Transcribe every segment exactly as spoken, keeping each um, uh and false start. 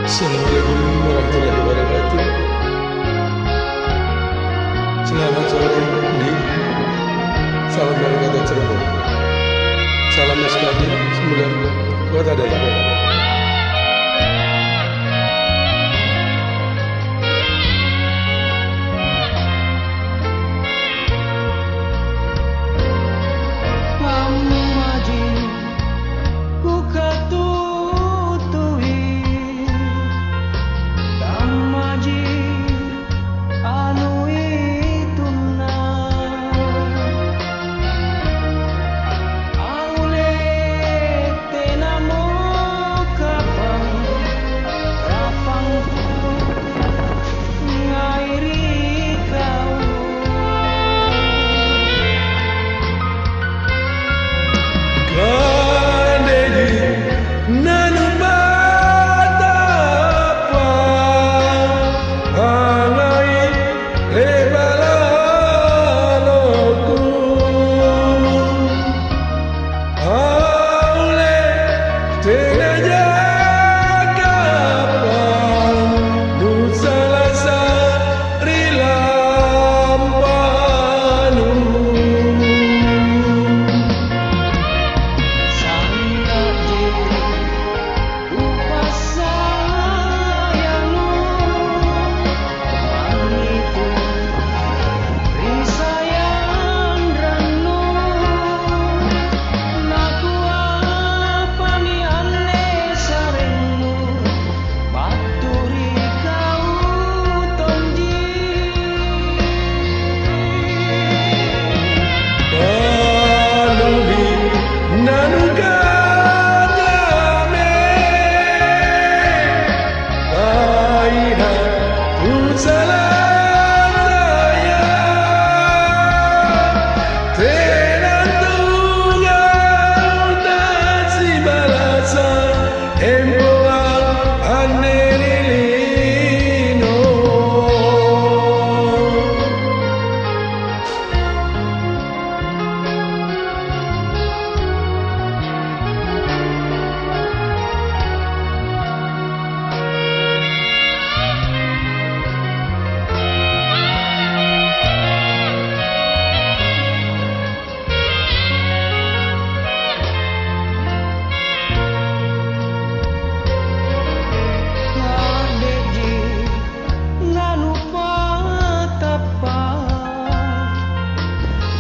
Assalamualaikum warahmatullahi wabarakatuh. Selamat sore, Ndi. Salam dari kota Cirebon. Salam S K D, sembilan, Kota Dayang. Kammaji kukatutui, kammaji anu itunna. Aule tenamo kapang rapangku ngai ri kau. Kandeji nanupatappa, pangai le'ba' laloku. Aule tenajaka pau nusalasa' ri lampanu. Sanna'ji kupassayanu, mangitu ri sayang rannu, nakuapami anne sarennu battu ri kau tonji. Tanuhi nanuganyame, baina kusala saya, tena tugau tasibalasa, empoang anne ri lino.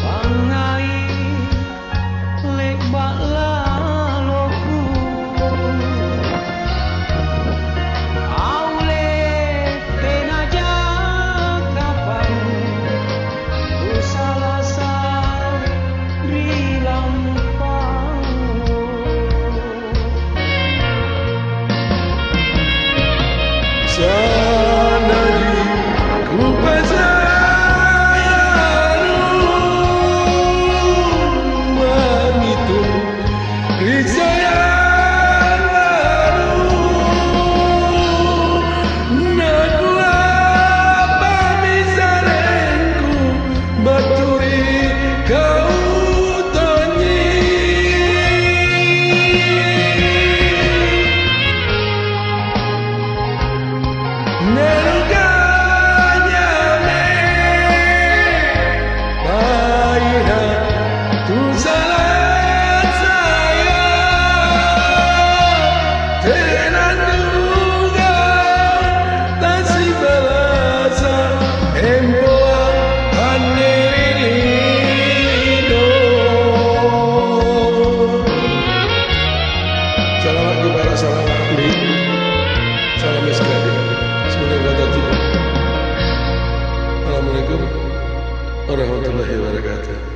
Pangngai le'ba' laloku. Aule tenajaka pau kusalasa' ri lampau. Sanna'ji kupasayanu, mangitu ri sayang lanu, nakuapami sarengku battu ri kau tonji. Nanuganyame, baina tusala saya, tena tugau tasibalasa, empoang anne ri lino. Salama' gubara', salama' Ndi. Salam S K D. Semoga kata tiba. Assalamualaikum warahmatullahi wabarakatuh.